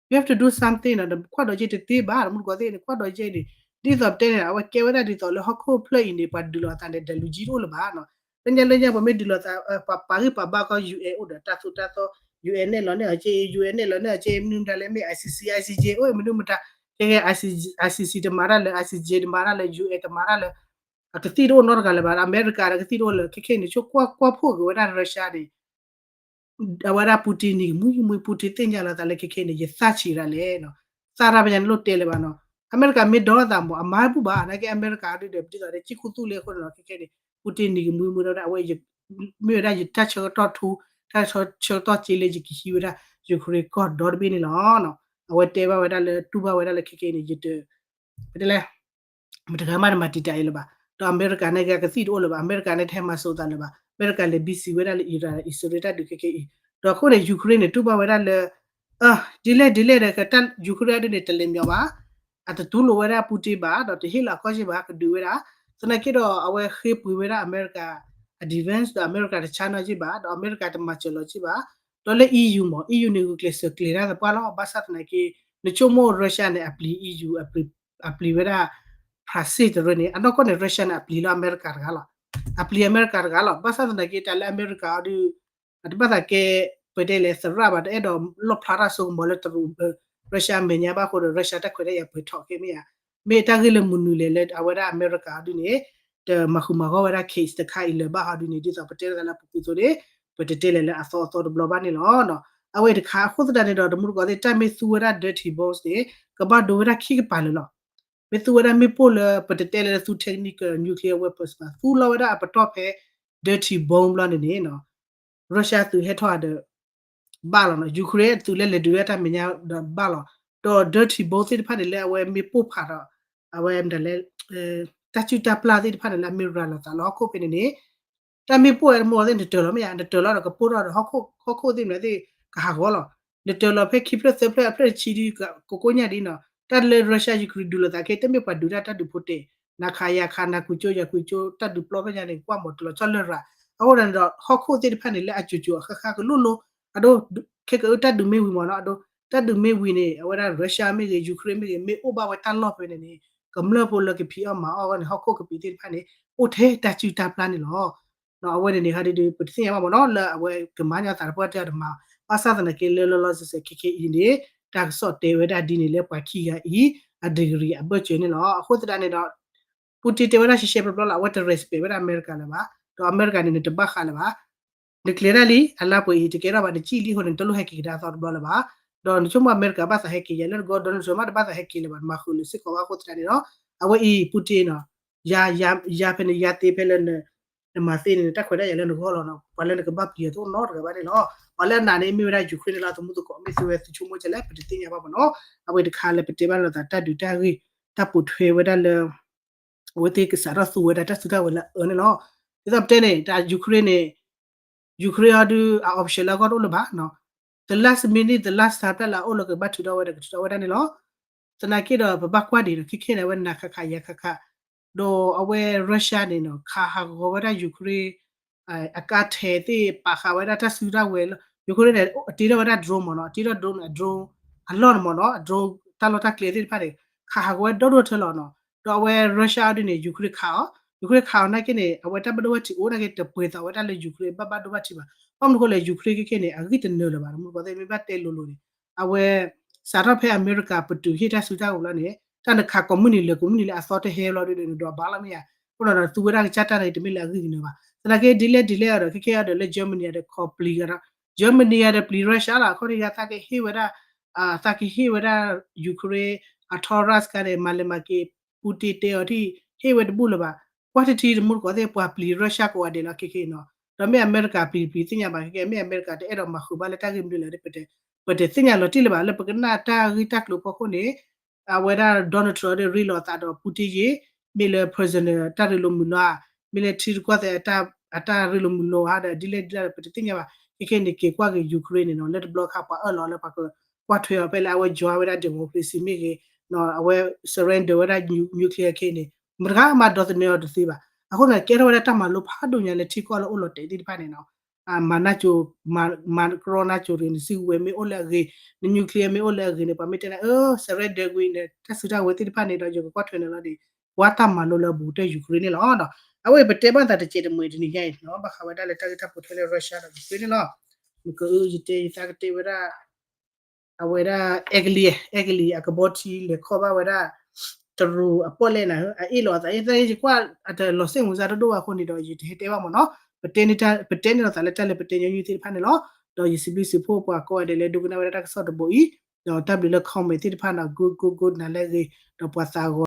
you have to do something နီၤ ကွၢ်ဒီးယဲတသ့ဘၣ် တမူတကိးသ့ၣ်န့ၣ် ကွၢ်ဒီးယဲန့ၣ် ဒ်သိးပတဲန့ၣ် အဝဲကဲဝဲဒၣ်ဒ်သိးလၢဟီၣ်ခိၣ်ဖျၢၣ်အံၤန့ၣ် ပှၤဒုးလိာ်အသးန့ၣ် ဒီးလူၤကံတအိၣ်လၢၤဘၣ်နီၤ လၢညါလၢညါပမ့ၢ်ဒုးလိာ်သး ပှၤပာ်ဂံၢ်ပာ်ဘါကီ ယူၢ်အဲၣ် အိၣ်ဒီးတၢ်သိၣ်တၢ်သီ ယူၢ်အဲၣ် နဲၣ်လီၤန့ၢ်အီၤက့ ယူၢ်အဲၣ် နဲၣ်လီၤန့ၢ်အီၤက့ မနုၤမတၤလဲၣ် မ့ၢ် I C C I C J အိၣ်မနုၤမတၤ ခဲကဲ I C C တမၤတၢ်လၢ I C J တမၤတၢ်လၢ ယူၢ်အဲၣ် တမၤတၢ်လၢ အကသံၣ်တအိၣ်နီတဂၤလၢၤဘၣ် အမဲရကၤဒီးကသံၣ်တအိၣ်လၢၤ ခဲခဲန့ၣ် ဆိကွၢ်ကွၢ်ဖှိၣ်က့ၤဝဲဒၣ် Russia န့ၣ် အဝဲဒၣ် Putin နံၤကမှံကမှံ Putin သ့ၣ်ညါလီၤသးလၢခဲခဲန့ၣ် ယသၣ်ဆံးဒၣ်လဲၣ်နီၤ သၣ်တၢ်ပညါန့ၣ်လိၣ်တဲလၢၤဘၣ်နီၤ အမဲရကၤမ့ၢ်ဒီသးမး အမၤဘူၣ်ဘၣ် နာ်က့အမဲရကၤဒုးဒီး ဒ်သိးဒီးကံၢ်ခူသူၣ်လၢအဃိန့ၣ်လီၤ ခဲခဲန့ၣ် Putin နံၤကမှံကမှံဒီး အဝဲ မ့ၢ်ဝဲဒၣ်ယတၢ်ဆၢကတီၢ်ထူ တၢ်ဆၢကတီၢ်က့လၢယကဟံးဝဲဒၣ် Ukraine ကီၢ်ဒီတဘ့ၣ်န့ၣ်လီၤ. အဝဲတဲဘၣ်ဝဲဒၣ်လၢ တူၢ်ဘၣ်ဝဲဒၣ်လၢခဲခဲအံၤန့ၣ် ယတ ပတဲလဲၣ် မတဂၤမးတမၤတံာ်တာ်အံၤလၢၤဘၣ်. ဒီးအမဲရကၤန့ၣ်ကသံၣ်တအိၣ်လၢၤဘၣ်. အမဲရကၤန့ၣ်တဟဲမၤစိးသးလၢၤဘၣ်. အမဲရကၤလဲၤ busy ဝဲဒၣ်လၢ Iran အံၣ်စရ့လးတၢ်ဒုးခဲခဲအံၤ. ဒီးအဃိန့ၣ် Ukraine န့ၣ် တူၢ်ဘၣ်ဝဲဒၣ်လၢ ဒ်လဲၣ်ဒ်လဲၣ်ဒီး Ukraine ဒ်န့ၣ် တလဲၤမညီဘၣ်. အတတူၢ်လိာ်ဝဲဒၣ် Putin ဘၣ် ဒီးတဟ့ၣ်လီၤအခီၣ်က့ဘၣ် ကဒုးဝဲဒၣ်. သနာ်က့ဒီး အဝဲဃ့ပှ့ၤဝဲဒၣ်အမဲရကၤ အ defense ဒီးအမဲရကၤတဆါနီၣ်က့ဘၣ် ဒီးအမဲရကၤတမၤစၢၤလီၤက့ဘၣ်. ဒီးလၢ E U မး E U န့ၣ် ဂုာ်ကျဲးစၢးကျဲၤတၢ်သပှၢ်လီၤ. ဘၣ်ဆၣ်သနာ်က့ နဆိကမိၣ် Russia န့ၣ် အပျံၤ E U အပျံၤဝဲဒၣ် ဖရၣ်စ့ၣ်တရၢန့ၣ် အနီၢ်ကီၢ်န့ၣ် Russia န့ၣ် အပျံၤလၢအမဲရကၤတဂၤလီၤ. အပျံၤအမဲရကၤတဂၤလီၤ. ဘၣ်ဆၣ်သနာ်က့ တၢ်လၢအမဲရကၤအီၤဒုး တဘၣ်သးကဲ ပတဲလဲၣ် သရၣ်ဘၣ် တအဲၣ်ဒိးလီၣ်ဖျါတၢ်စိကမီၤလၢတရူး Russia အမဲာ်ညါဘၣ်အဃိဒီး Russia တၢ်ခွဲးတၢ်ယာ်ပှဲၤထီၣ်ခဲမ့ၢ်ဧါ. မ့ၢ်တၢ်ဂ့ၢ်လၢမနုၤလဲၣ်လၢအဝဲဒၣ်အမဲရကၤအီၤဒုးန့ၣ် တမၤဃုာ်မၤဂီၢ်ဝဲဒၣ် case တခါအံၤလၢၤဘၣ်ဟီဒုးန့ၣ် ဒ်သိးပတဲလီၤသးလၢအပူၤကွံာ်အသိးန့ၣ် ပတတဲလဲၣ်လၢအသီအသီတဘျီဘၣ်န့ၣ်လီၤ. အဝဲတခါအဃိသတးန့ၣ်ဒီး တမူတကိးသ့ၣ် တၢ်မ့ၢ်သူဝဲဒၣ် dirty bombs န့ၣ် ကဘၣ်ဒိဝဲဒၣ်ခံကပၤလၢာ်လီၤ. မ့ၢ်သူဝဲဒၣ်မ့ၣ်ပိၢ်လၢ ပတတဲလၢသူ technical nuclear weapons ဘၣ် သူလီၤဝဲဒၣ်အပတီၢ်ဖဲ dirty bomb ဘျီန့ၣ်န့ၣ် Russia သုးဟဲထီၣ်ဒီး ဘၣ်လီၤနီၤ Ukraine သုးလၢလဲၤဒုးတၢ်မဲာ်ညါဒီးဘၣ်လီၤ. ဒီး dirty bomb သ့ၣ်တဖၣ်န့ၣ်လၢအဝဲမ့ၣ်ပိၢ်ဖးဒီး အဝဲမတၤလဲၣ် တၢ်စုၣ်တၢ်ပျၢ်သ့ၣ်တဖၣ်န့ၣ်လၢအမ့ၢ်ရၤလီၤသးလၢဟီၣ်ခိၣ်ဖဲန့ၣ်န့ၣ် တၢ်မ့ၣ်ပိၢ်ဝဲတမီၤသ့ၣ် နတၢၤလီၤမ့ၢ်ဧါ နတၢၤလီၤဒီးကပိၢ်ထီၣ်ဒီးဟီၣ်ခိၣ် ဟီၣ်ခိၣ်သ့ၣ်မနုၤသ့ၣ် ကဟးဂီၤလီၤ. နတၢၤလီၤဖဲခံဖျၢၣ်သၢဖျၢၣ်အဖျၢၣ်တဆံဒ် ကိးကိးညါဒ်နီၤ တၢ်လၢ Russia Ukraine ဒုးလိာ်သးခဲ တမ့ၢ်ပှၤဒုးတၢ်တၢ်ဒုးဖိတဲာ် နၤခးယၤခး နၤကွံာ်ကၠိယၤကွံာ်ကၠိ တၢ်ဒုးပျီဖဲညါန့ၣ် ကွၢ်မီၤတလီၤဆီလၢရၤ အဃိဒီး ဟီၣ်ခိၣ်သ့ၣ်တဖၣ်န့ၣ် လၢအကိၤကိၤအဃၣ်ဃၣ်ကလိလိ အဒိ ခဲကအု တၢ်ဒုးမ့ၢ်ဝံၤမ့ၢ်နီၤ အဒိ တၢ်ဒုးမ့ၢ်ဝံၤန့ၣ် အဝဲဒၣ် Russia မ့ၢ်ဂ့ၤ Ukraine မ့ၢ်ဂ့ၤ မ့ၢ်အိၣ်ဘၣ်ဝဲတၢ်လီၢ်ဖဲန့ၣ်န့ၣ် ကမျၢၢ်ဖိလၢကဖံးအီၣ်မၤအီၣ်အဂီၢ်န့ၣ် ဟီၣ်ခိၣ်ကပံာ်သ့ၣ်တဖၣ်န့ၣ် အိၣ်ထဲတၢ်စုၣ်တၢ်ပျၢ်န့ၣ်လီၤ. အဝဲန့ၣ်န့ၣ် ဟီဒုးဒုး ပတသ့ၣ်ညါဘၣ်မ့ၢ်နီၤ လၢအဝဲကမၤညီသးတပှၢ်တၢၢ်တမၤ ဘၣ်ဆၣ်သနာ်က့လၢလီၤလီၤဆဲးဆဲးခဲခဲအံၤန့ၣ် တၢ်ကစီၣ်တဲဝဲဒၣ်ဒ်န့ၣ်လၢပှၤခံဂၤအံၤ အ degree အဘၢၣ်စၢၤန့ၣ်လီၤ. အဃိသတးန့ၣ်ဒီး Putin တဲဝဲဒၣ်ရှဲရှဲပျီပျီလီၤ အဝဲတ respect ဝဲဒၣ်အမဲရကၤလၢၤဘၣ် ဒီးအမဲရကၤန့ၣ် နတဘၣ်ဃးလၢၤဘၣ် နကျဲၤတၢ်လံ အလါပှဲၤအံၤ တကဲထီၣ်ဘၣ် နစံၣ်လံအဃိန့ၣ် နတလိၣ်ဟဲက့ၤကဒါအသီတဘျီလၢၤဘၣ်. ဒီးနဆိကမိၣ်အမဲရကၤဘၣ်သးဟဲက့ၤယၤလၢတကီၢ် Donald Trump မ့ၢ်တဘၣ်သးဟဲက့ၤလၢၤဘၣ် နမၤဃုာ်လၢၤစ့ၢ်ကီးဘၣ်အဃိသတးန့ၣ်လီၤ. အဝဲအံၤ Putin နီၤ ယၤဖဲန့ၣ် ယၤသ့ဖဲလၢ နမၤသ့န့ၣ် နတၢ်ခွဲးတၢ်ယာ်လၢနဂီၢ်လီၤနီၤ ပှၤလၢနကဘၣ်ပျံၤအီၤတအိၣ်နီတဂၤဘၣ်န့ၣ်လီၤ. ပှၤလၢအနာ်န့ၣ် မ့ၢ်ဝဲဒၣ် Ukraine န့ၣ်လီၤ သမူသကိး မ့ၢ်သုဝဲသုဆိကမိၣ်ကလဲၣ် ပတသ့ၣ်ညါဘၣ်မ့ၢ်နီၤ. အဝဲတခါလၢပတဲဘၣ်လိာ်သးတၢ်ဒုးတၢ်ဂ့ၢ် တၢ်ပိာ်ထွဲဝဲဒၣ်လၢ အဝဲသ့ၣ်ကစးထီၣ်သူဝဲဒၣ်တၢ်စုတၢ်ဝဲၤလၢအအၢန့ၣ်လီၤ. ဒ်သိးပတဲန့ၣ် တၢ် Ukraine န့ၣ် Ukraine အီၤဒုး အ option လၢအဂီၢ်တအိၣ်လၢၤဘၣ်နီၤ. The last minute, the last time တၢ်လၢအအိၣ်လၢကဘၣ်ထုးထီၣ်ဝဲဒီးကထုးထီၣ်ဝဲဒၣ်န့ၣ်လီၤ. သနာ်က့ဒီး ပဘၣ်ကွၢ်ဒံးဒီး ခဲခဲန့ၣ် အဝဲနၤခးခးယၤခးခး ဒီးအဝဲ Russia န့ၣ်နီၤ ခးဟးဂီၤဝဲဒၣ် Ukraine အကါထဲးသ့ၣ် ပာ်ဃာ်ဝဲဒၣ်တၢ်စုတၢ်ဝဲၤလၢ Ukraine န့ၣ် အတ့ထီၣ်ဝဲဒၣ် drone မ့ၢ်နီၤ အတ့ထီၣ် drone န့ၣ် drone အလီၢ်န့ၣ်မ့ၢ်နီၤ drone တၢ်လီၢ်တၢ်ကျဲသ့ၣ်တဖၣ်န့ၣ် ခးဟးဂီၤဝဲဒီဒိၣ်ထၢလီၤနီၤ. ဒီးအဝဲ Russia အီၤဒုးန့ၣ် Ukraine ခးအီၤ Ukraine ခးအီၤနာ်က့န့ၣ် အဝဲတၢ်ဘၣ်ဒိဘၣ်ထံးအိၣ်နာ်က့ တပှဲၤသးဝဲဒၣ်လၢ Ukraine ဘၣ်ဘၣ်ဒိဘၣ်ထံးဘၣ်. ဘၣ်မနုၤအဃိလဲၣ် Ukraine ခဲခဲန့ၣ် အဂံၢ်တနၢၤလၢၤဘၣ် တမူတကိးသ့ၣ်မ့ၢ်ဘၣ်တဲလိၤလိၤန့ၣ် အဝဲ စးထီၣ်ဖဲအမဲရကၤပတုာ်ဟ့ၣ်တၢ်စုတၢ်ဝဲၤလီၤန့ၣ် တၢ်နခးကိးမုၢ်နံၤလၢာ်ကိးမုၢ်နံၤလၢအသီတဟဲဘျီဒုး နဒိးဘၣ်လီၤမ့ၢ်ဧါ. အဃိဒီးသူဝဲဒၣ်ကစၢ်တၢ်န့ၣ် တမ့ၢ်လၢအဂံၢ်ကနၢၤဘၣ်. သနာ်က့ဒ်လဲၣ်ဒ်လဲၣ်အီၤဒီး ခဲခဲအီၤဒီးလၢ Germany အီၤဒီး ခီပျံၤကဒီး Germany အီၤဒီးပျံၤ Russia လီၤ. အဃိန့ၣ် ယသးကဟ့ၣ်ဝဲဒၣ် သးကဟ့ၣ်ဝဲဒၣ် Ukraine အ Taurus ခါန့ၣ် မၤလဲၤမၤက့ၤ Putin တဲအီၤထံၣ် ဟ့ၣ်ဝဲတဘူၣ်လၢၤဘၣ်. ကွၢ်ထံထံတမူတကိးသ့ၣ် ပှၤပျံၤ Russia ကိးဂၤဒဲးလီၤ ခဲခဲအံၤနီၤ. ဒီးမ့ၢ်အမဲရကၤပျံၤတပျံၤသ့ၣ်ညါဘၣ် ခဲခဲ မ့ၢ်အမဲရကၤတအဲၣ်ဒိးမၤဃုာ်ဘၣ်လၢတၢ်ဂ့ၢ်မနုၤလဲၣ် ပတသ့ၣ်ညါလီၤတံၢ်လၢၤဘၣ် လၢပကနၣ်တၢ်ဂ့ၢ်တၢ်ကျိၤဖီခိၣ်န့ၣ် အဝဲဒၣ် Donald Trump ဒီးရ့လိာ်သးဒီး Putin ယ့ၣ် မ့ၢ်လၢ president တၢ်ရ့လိာ်မုာ်လိာ်ဧါ မ့ၢ်လၢထံတကီၢ်သဲး အတၢ်ရ့လိာ်မုာ်လိာ်ဧါဒီး ဒ်လဲၣ်ဒ်လဲၣ်ဒီး ပတသ့ၣ်ညါဘၣ်. ခဲခဲန့ၣ် က့ၤကွၢ်က့ၤ Ukraine န့ၣ်နီၤ လၢတဘျီခါပှၤအၢၣ်လီၤလၢပှၤကကွၢ်ထွဲအီၤ ဖဲလၢအဝဲ join ဝဲဒၣ် democracy မ့ၢ်ဂ့ၤ အဝဲ surrender ဝဲဒၣ် nuclear ခဲအံၤန့ၣ် မတဂၤမးဒိးသန့ၤအီၤတသ့ဘၣ်. အဃိန့ၣ် ကဲထီၣ်ဝဲဒၣ်တၢ်မၤလိဖးဒိၣ်ညါလၢထံကီၢ်လၢအိၣ်လီၤတဲာ်သ့ၣ်တဖၣ်န့ၣ်နီၤ မၤနၢ်ကၠိ မၤကရီနၢ်ကၠိတဂ့ၤ နစုကဝဲၤမ့ၢ်အိၣ်လၢအဂ့ၤ န nuclear မ့ၢ်အိၣ်လၢအဂ့ၤန့ၣ် ပှၤမ့ၢ်တဲန့ၣ် အၢ surrender ကွံာ်န့ၣ် တၢ်စုတၢ်ဝဲၤသ့ၣ်တဖၣ်န့ၣ်ဒီး ယကကွၢ်ထွဲန့ၣ်လီၤဒီး ကွၢ်တၢ်မၤလိလၢအဘူးကတၢၢ် Ukraine န့ၣ်လီၤ. အဝဲပတဲဘၣ်သးတစဲးတမှဲးတနံၤညါအံၤနီၤ ဘၣ်ဃးဝဲဒၣ်လၢတၢ်ဂ့ၢ်တၢ်ပိာ်ထွဲလၢ Russia ဒီး Ukraine န့ၣ်လီၤ. မ့ၢ်ကယတဲယသးကတဲဝဲဒၣ် အဝဲဒၣ် အဲကလံး အဲကလံး အကဘီထံလဲၤခီဘၣ်ဝဲဒၣ် တရူးအပီၣ်လဲၣ်နၤ အအ့ၣ်လိာ်အသး ယသးယကွၢ်အတလီၤစ့ၣ်မုာ်စၢ်တဒိၣ်ဘၣ်အဃိန့ၣ်ဒီး ယတဟဲတဲဘၣ်မ့ၢ်နီၤ ပတဲန့ၢ်လိာ်သးလၢတၢ်လၢပတဲညီနုၢ်သ့ၣ်တဖၣ်န့ၣ်လီၤ. ဒီးယစံးဘျုးစံးဖှိၣ်ပှၤကိးဂၤဒဲးလၢဒိကနၣ်ဝဲဒၣ်တၢ်ကစီၣ်တဘိအံၤ ဒီးတၢ်ဘျုးလၢ comment သ့ၣ်တဖၣ်န့ၣ် good good good နၤလၢအဂ့ၤ ဒီးပှၤသးဂီၤ